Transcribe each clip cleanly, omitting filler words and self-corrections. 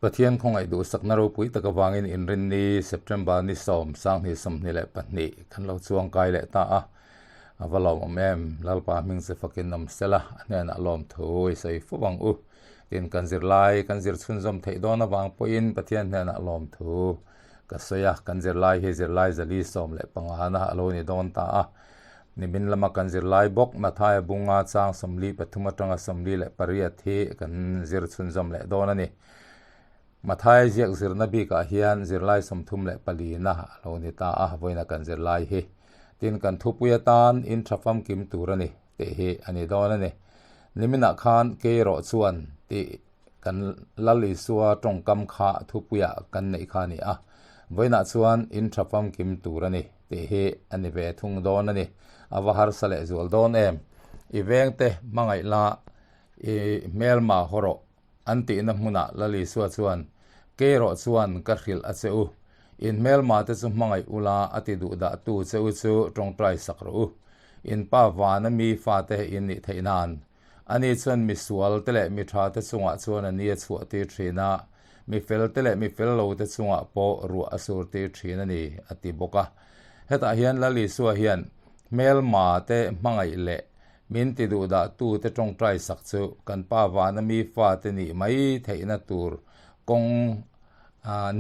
Pathian khawngaih duhsakna ropui tak avangin Inrinni, September ni sawm, 2022 kan lo chuangkai leh ta a. A va lawmawm em? Lalpa hming che fakin awm sela, a hnenah lawm thu i sawi fo ang u. Tin, kan zirlai kan zir chhunzawm theih dawn avang pawhin Pathian hnenah lawm thu ka sawi a. Kan zirlai hi zirlai zali 15 na a lo ni dawn ta a. Nimin lama kan zirlai bawk Mathaia bunga chang 43 atanga 48 hi kan zir chhunzawm leh dawn a ni. Mathaia ziak zirna bikah hian zirlai 34 na a lo ni ta a, vawiina kan zirlai hi. Tin, kan thupui atan in tha famkim tur a ni tih hi a ni dawn a ni. Niminah khan Keirawh chuan tih kan Lal Isua tawngkam kha thupuiah kan neih kha a ni a, vawiinah chuan in tha famkim tur a ni tih hi a ni ve thung dawn a ni. A va harsa leh zual dawn em? I vengte hmangaih la, i hmelma haw rawh an tihna hmunah Lal Isua chuan, Keirawh chuan ka hrilh a che u, in hmelma te chu hmangaih ula a ti duh dah tu che u chu tawngtai sak rawh u. In pa vana mi fate in nih theih nan. Ani chuan mi sual te leh mi tha te chungah chuan a ni a chhuah tir thin a, mi fel te leh mi fel lo te chungah pawh ruah a sur tir thin a ni, a ti bawk a. Hetah hian Lal Isua hian hmelma te hmangaih leh min ti duhdah tu te tawngtai sak chu kan Pa vana mi fa te nih mai theihna tur kawng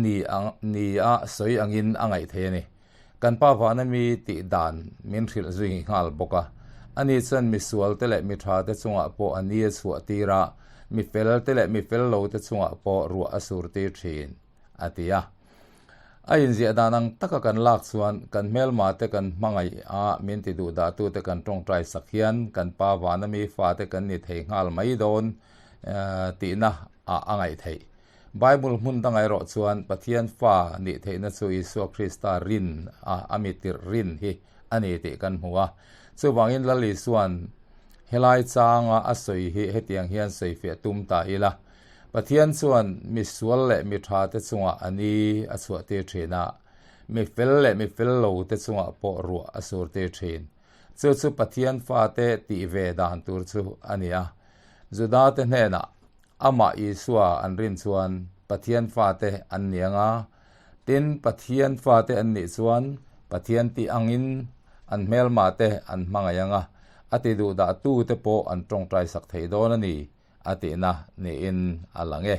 ni ni a sawi angin a ngaih thei a ni. Kan Pa vana mi tih dan min hrilh zui nghal bawk a. Ani chuan mi sual te leh mi tha te chungah pawh a ni a chhuah tir a, mi fel te leh mi fel lo te chungah pawh ruah a sur tir thin, a ti a. A inziah dan ang taka kan lak chuan kan hmelma te kan hmangaih a, min ti duh dah tu te kan tawngtai sak hian kan Pa vana mi fa te kan ni thei nghal mai dawn tihna ah a ngaih theih. Bible hmun dangah erawh chuan Pathian fa nih theihna chu Isua Krista rin a, a mi tirh rin hi a ni tih kan hmu a. Chuvangin Lal Isua'n helai changa a sawi hi hetiang hian sawifiah tum ta ila, Pathian chuan mi sual leh mi tha te chungah a ni a chhuah tir thin a, mi fel leh mi fel lo te chungah pawh ruah a sur tir thin. Chu chu Pathian fate tih ve dan tur chu a ni a. Juda te hnenah Amah Isua an rin chuan Pathian fate an ni ang a, tin, Pathian fate an nih chuan Pathian tih angin an hmelma te an hmangaih ang a, a ti duh dah tu te pawh an tawngtai sak thei dawn a ni, a tihna niin a lang e.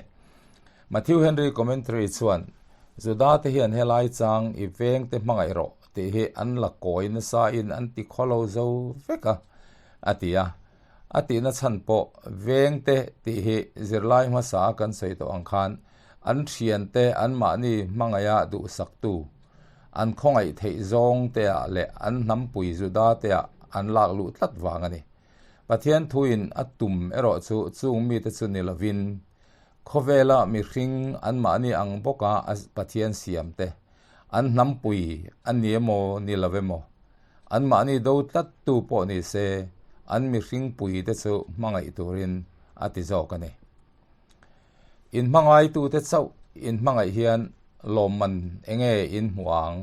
Matthew Henry Commentary chuan, Juda te hian helai chang i veng te hmangaih rawh tih hi an la kawi nasa in an ti khawlo zo vek a, a ti a. A tihna chhan pawh vengte tih hi zirlai hmasa a kan sawi tawh ang khan an thiante anmahni hmangaiha duhsaktu, an khawngaih theih zawng teah leh an hnampui Juda teah an lak luh tlat vang a ni. Pathian thuin a tum erawh chu chung mite chu ni lovin khawvela mihring anmahni ang bawka Pathian siamte an hnampui a ni emaw ni lo emaw Anmahni do tlattu pawh ni se, an mihring puite chu hmangaih turin a ti zawk a ni. Inhmangaitute chauh inhmangaih hian lawmman enge in hmuh ang?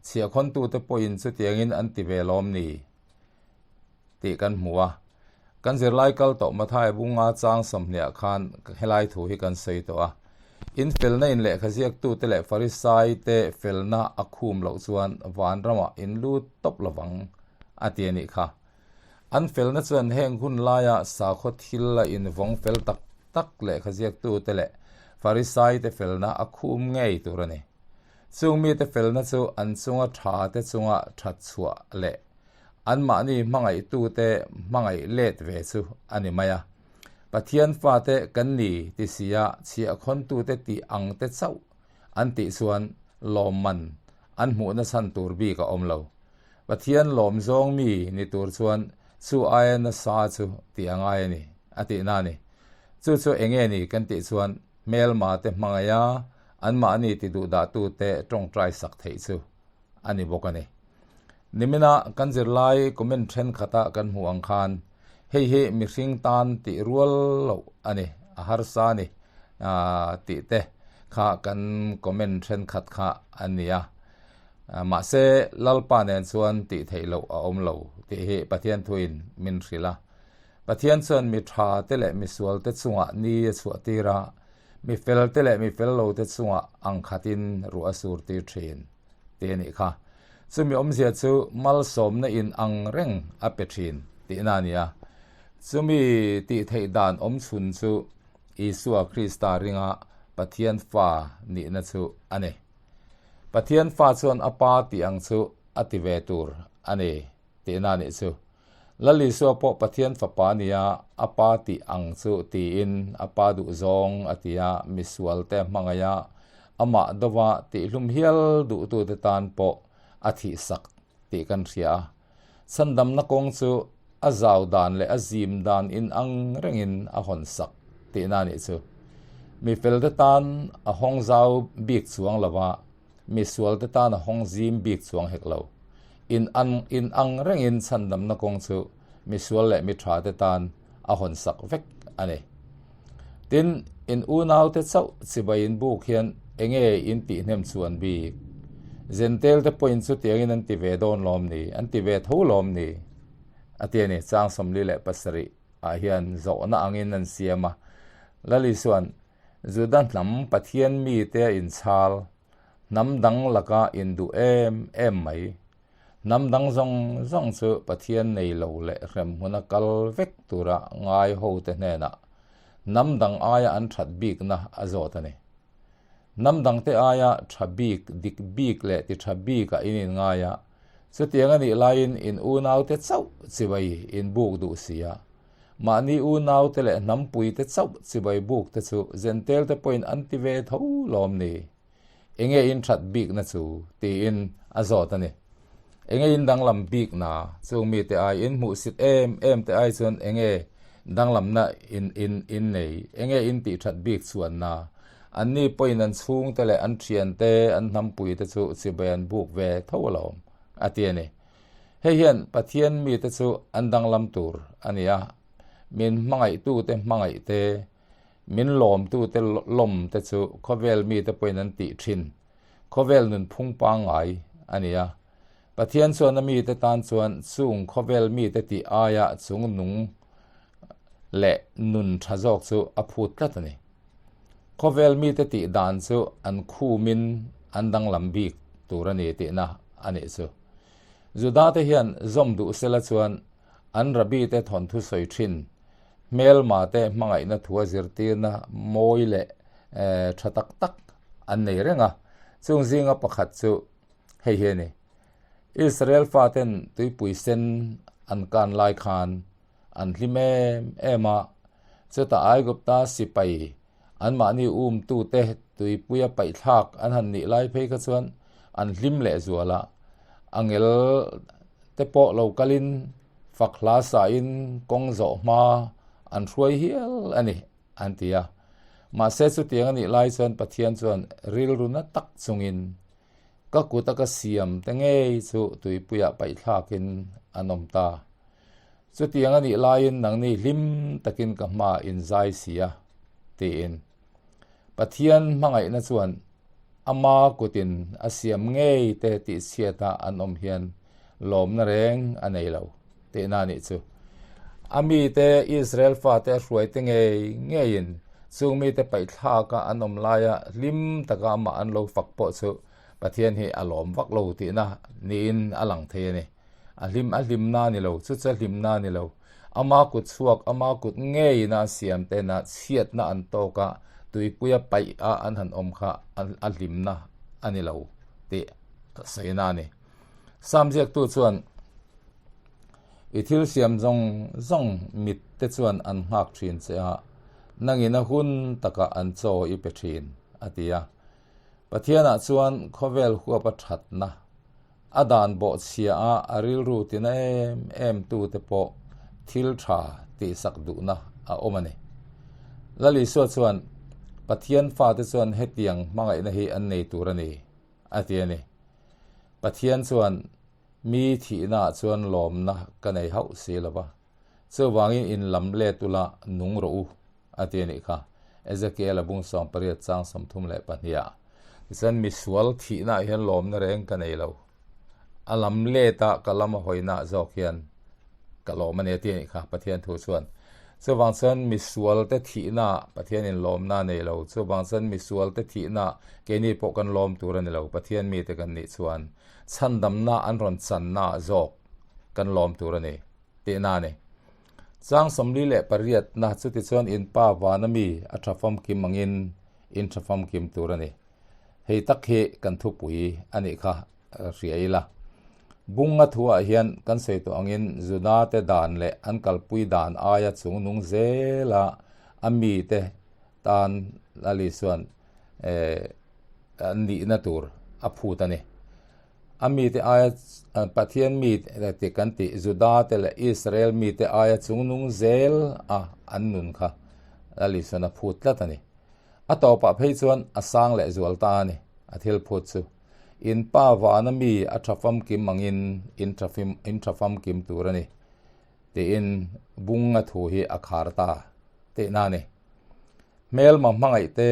Chhiahkhawntute pawhin chutiangin an ti ve lawm ni? tih kan hmu a. Kan zirlai kal tawh Mathaia bunga chang 20 ah khan helai thu hi kan sawi tawh a. In felna in lehkha ziaktute leh Farisai te felna a khum loh chuan vanramah in lut tawp lovang a ti a nih kha. An felna chuan heng hun laia sakhaw thil a invawng fel tak tak lehkha ziaktute leh Farisai te felna a khum ngei tur a ni. Chung mite felna chu an chunga tha te chunga that chhuah leh anmahni hmangaihtute hmangaih let ve chu a ni mai a. Pathian fate kan ni ti sia chhiahkhawntute tih ang te chauh an tih chuan lawmman an hmuhna chhan tur bik a awm lo. Pathian lawm zawng mi ni tur chuan chu aia nasa chu tih a ngai a ni, a tihna a ni. Chu chu enge ni kan tih chuan hmelma te hmangaiha anmahni ti duhdahtute tawngtai sak theih chu a ni bawk a ni. Nimina kan zirlai comment thenkhatah kan hmuh ang khan hei hi mihring tan tih rual loh a ni, a harsa a ni tih te kha kan comment thenkhat kha a ni a. Mahse Lalpa nen chuan tih theih loh a awm lo tih hi Pathian thuin min hrilh a. Pathian chuan mi tha te leh misual te chungah ni a chhuah tir a. Mi felte leh mi fel lote chungah ang khatin ruah a sur tir thin tih a nih kha. Chumi awmzia chu malsawmna in ang reng a pe thin tihna a ni a. Chumi tih theih dan awm chhun chu Isua Krista ringa Pathian fa nihna chu a ni. Pathian fa chuan a pa tih ang chu a ti ve tur a ni tihna a nih chu. Lal Isua pawh Pathian Fapa a nia, a Pa tih ang chu tiin a Pa duhzawng a ti a, misualte hmangaih a, amah dova tihhlum hial duhtute tan pawh a thihsak tih kan hria a. Chhandamna kawng chu a zau dan leh a zim dan inang rengin a hawnsak tihna a nih chu. Mifelte tan a hawng zau bik chuang lo va, misualte tan a hawng zim bik chuang hek lo. In an in ang rengin chhandamna kawng chu misual leh mi tha te tan a hawn sak vek a ni. Tin, in unaute chauh chibai in buk hian enge in tih hnem chuan bik? Zentel te pawhin chutiangin an ti ve dawn lawm ni? An ti ve tho lawm ni? A ti a ni. Chang 47 ah hian zawhna angin an siam a. Lali chuan Juda hnam Pathian mite a inchhal, hnam dang laka induh em em mai. Hnam dang zawng zawng chu Pathian nei lo leh hremhmuna kal vek tura ngai hote hnenah hnam dang aia an that bikna a zawt a ni. Hnam dangte aia tha bik, dik bik leh ti tha bikah in inngai a, chutiang a nih laiin in unaute chauh chibai inbuk duh si a. Mahni unaute leh hnampuite chauh chibai bukte chu Zentelte pawhin an ti ve tho lawm ni? Enge in that bikna chu? tiin a zawt a ni. Enge in danglam bikna? Chung mite ai in hmuhsit em em te ai chuan enge danglamna in in in nei? Enge in tih that bik chuanna? Anni pawhin an chhungte leh an thiante, an hnampuite chu chibai an buk ve tho alawm, a ti a ni. Hei hian Pathian mite chu an danglam tur a ni a, min hmangaihtute hmangaih te, min lawmtute lawm te chu khawvel mite pawhin an tih thin. Khawvel nunphung pangngai a ni a. Pathian chuan a mite tan chuan chung khawvel mite tih aia chung nung leh nun tha zawk chu a phut tlat a ni. Khawvel mite tih dan chu an khumin an danglam bik tur a ni tihna a nih chu. Judate hian zawm duh sela chuan an rabbi te thawnthu sawi thin, hmelma te hmangaihna thua zirtirna mawi leh tha tak tak an nei reng a, chung zinga pakhat chu hei hi a ni. Israel faten tuipui sen an kan lai khan an hlim em em a, chutah Aigupta sipai anmahni umtute tuipuia paihthlak an han nih lai phei kha chuan an hlim leh zual a, angel te pawh lo kalin fak hla sahin kawng zawh hma an hruai hial a ni an ti a. Mahse chutiang a nih lai chuan Pathian chuan rilru na tak chungin Ka kuta ka siam te ngei chu tuipuiah paihthlakin an awm ta. Chutiang a nih laiin nangni hlim takin ka hmaah in zai si a, tiin. Pathian hmangaihna chuan ama kutin a siam ngei te tihchhiata an awm hian lawmna reng a nei lo tihna a nih chu. A mite Israel fate a hruaite ngei ngeiin chung mite paihthlaka an awm laia hlim taka amah an lo fak pawh chu Pathian hi a lawm vak lo tihna niin a lang thei a ni. A hlim a hlimna a ni lo, chu chu a hlimna a ni lo. Ama kut chhuak, ama kut ngeiin a siam tena chhiatna an tawk a, tuipuia paih a an han awm kha a hlimna a ni lo tih sawina a ni. Sam ziaktu chuan i thil siam zawng zawng mit te chuan an nghak thin che a, nangin a hun takah an chaw i pe thin, a ti a. Pathianah chuan khawvel huap a thatna, a dan bawhchhia a a rilru tina em em tute pawh thil tha tihsak duhna a awm a ni. Lal Isua chuan Pathian fate chuan hetiang hmangaihna hi an nei tur a ni, a ti a ni. Pathian chuan mi thihnaah chuan lawmna ka nei hauh si lo va, chuvangin in lam let ula nung rawh u, a ti a nih kha. Ezekiel-a bung 18 chang 32 ah. Tichuan misual thihnaah hian lawmna reng ka nei lo, a lam leta ka lam a hawinaah zawk hian ka lawm a ni a ti a nih kha Pathian thu chuan. Chuvang chuan misualte thihnaah Pathianin lawmna a nei lo. Chuvang chuan misualte thihnaah keini pawh kan lawm tur a ni lo. Pathian mite kan nih chuan chhandamna an rawn channaah zawk kan lawm tur a ni tihna a ni. Chang 48na chutichuan in pa vana mi a tha famkim angin in tha famkim tur a ni. Hei tak hi kan thupui a nih kha hria ila. Bunga thuah hian kan sawi tawh angin Juda te dan leh an kalpui dan aia chungnung zela a mite tan Lal Isua'n an nihna tur a phut a ni. A mite aia Pathian mi tih kan tih Juda te leh Israel mite aia chungnung zel a an nun kha Lal Isua'n a phut tlat a ni. A tawpah phei chuan a sang leh zual ta a ni, a thil phut chu. In pa vana mi a tha famkim angin in tha in tha famkim tur a ni, tiin bunga thu hi a khar ta tihna a ni. Hmelma hmangaih te,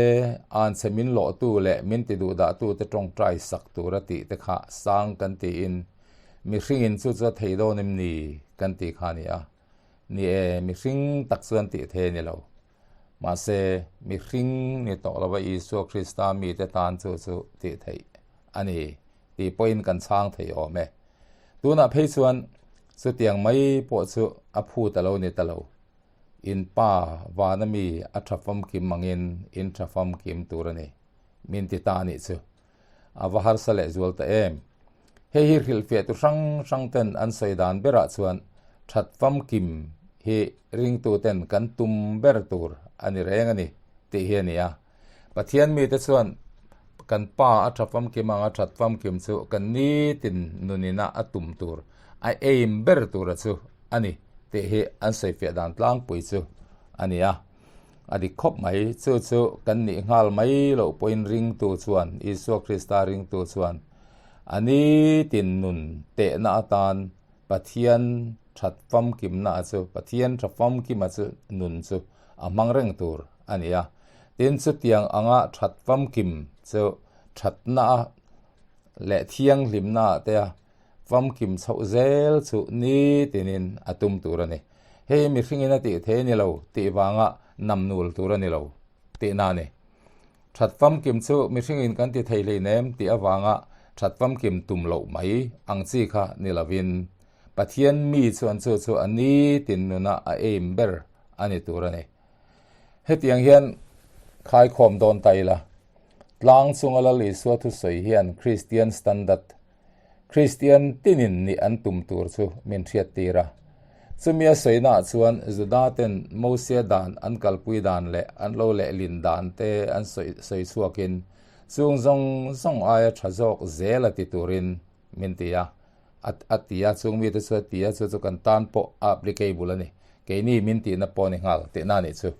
anchhe min lawhtu leh min ti duhdah te tawngtai sak tura tih te kha sang kan tiin mihringin chu chu a thei dawn em ni kan tih kha a ni a. Ni e, mihring tak chuan tih thei a ni lo. Mahse, mihring ni tawh lova Isua Krista mite tan chu chu tih theih a ni tih pawhin kan chhang thei awm e. Tunah phei chuan chutiang mai pawh chu a phut a lo ni ta lo. In pa vana mi a tha famkim angin in tha famkim tur a ni, min ti ta a nih chu. A va harsa leh zual ta em. Hei hi hrilhfiahtu hrang hrang ten an sawi dan berah chuan that famkim hi ringtu ten kan tum ber tur a ni reng a ni tih hi a ni a. Pathian mite chuan kan pa a tha famkim anga that famkim chu kan nitin nunina a tum tur, a aim ber tura chu a ni tih hi an sawifiah dan tlangpui chu a ni a. A dik khawp mai, chu chu kan nih nghal mai loh pawhin ringtu chuan, Isua Krista ringtu chuan a nitin nun tehna atan Pathian that famkimna chu, Pathian tha famkima chu nun chu a hmang reng tur a ni a. Tin, chutiang anga that famkim chu thatna leh thianghlimna te a famkim chhoh zel chu nitinin a tum tur a ni. Hei mihringin a tih thei a ni lo tih vanga namnul tur a ni lo tihna a ni. That famkim chu mihringin kan ti thei hleinem tih avanga that famkim tum loh mai ang chi kha ni lovin Pathian mi chuan chu chu a nitin nuna a aim ber a ni tur a ni. Hetiang hian khaikhawm dawn ta ila, tlang chunga Lal Isua thusawi hian Kristian standard Kristian tinin nih an tum tur chu min hriattir a. Chumi a sawinaah chuan Juda ten Mosia dan an kalpui dan leh an lo lehlin dan te an sawi sawi chhuakin chung zawng zawng aia tha zawk zel a ti turin min ti a. A a ti a, chung mite chu a ti a, chu chu kan tan pawh a applicable a ni. Keini min tihna pawh a ni nghal tihna a nih chu.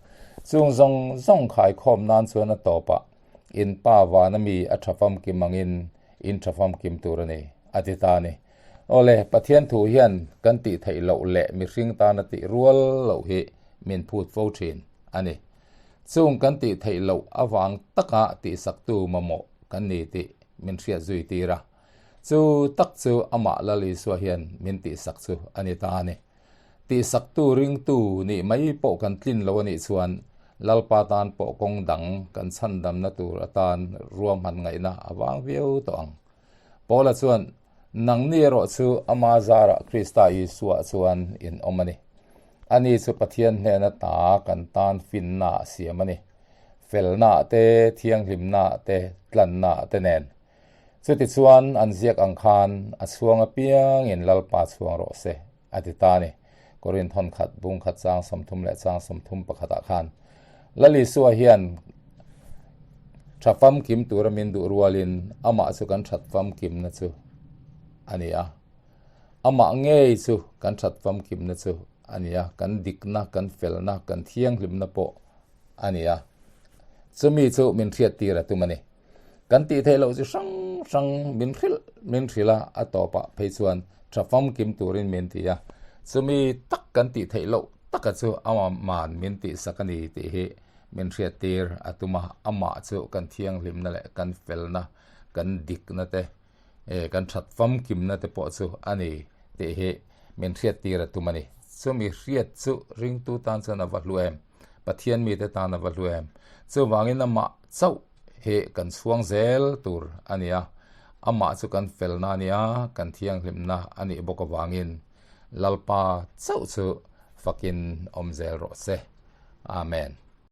Chung zawng zawng khaikhawm nan chuan a tawpah in pa vana mi a tha famkim angin in tha famkim tur a ni, a ti ta a ni. Awle, Pathian thu hian kan tih theih loh leh mihring tana tih rual loh hi min phut fo thin a ni. Chung kan tih theih loh avang taka tihsaktu mamawh kan ni tih min hriat zui tir a. Chu tak chu amah Lal Isua hian min tihsak chu a ni ta a ni. Tihsaktu ringtu nih mai pawh kan tlin lo a nih chuan Lalpa tan pawh kawng dang kan chhandamna tur atan ruahman ngaihna a vang viau tawh ang. Paula chuan, Nangni erawh chu ama zarah Krista Isua chuan in awm a ni. Ani chu Pathian hnena ta kan tan finna a siam a ni. Felna te, thianghlimna te, tlanna te nen. Chutichuan an ziak ang khan a chhuang apiangin Lalpa chhuang rawh se, a ti ta a ni. Korinth hawn khat, bung khat chang 30 leh chang 31 ah khan Lal Isua hian tha famkim tura min duh rualin amah chu kan that famkimna chu a ni a. Amah ngei chu kan that famkimna chu a ni a, kan dikna, kan felna, kan thianghlimna pawh a ni a. Chumi chu min hriattir a tum a ni. Kan tih theih loh chi hrang hrang min hrilh min hrilh a, a tawpah phei chuan tha famkim turin min ti a. Chumi tak kan tih theih loh taka chu ama'n min tihsak a ni tih hi min hriattir a tum a. Amah chu kan thianghlimna leh kan felna, kan dikna te, kan that famkimna te pawh chu a ni tih hi min hriattir a tum a ni. Chumi hriat chu ringtu tan chuan a va hlu em? Pathian mite tan a va hlu em? Chuvangin amah chauh hi kan chhuang zel tur a ni a, amah chu kan felna a nia, kan thianghlimna a nih bawk avangin Lalpa chauh chu fakin awm zel rawh se. Amen.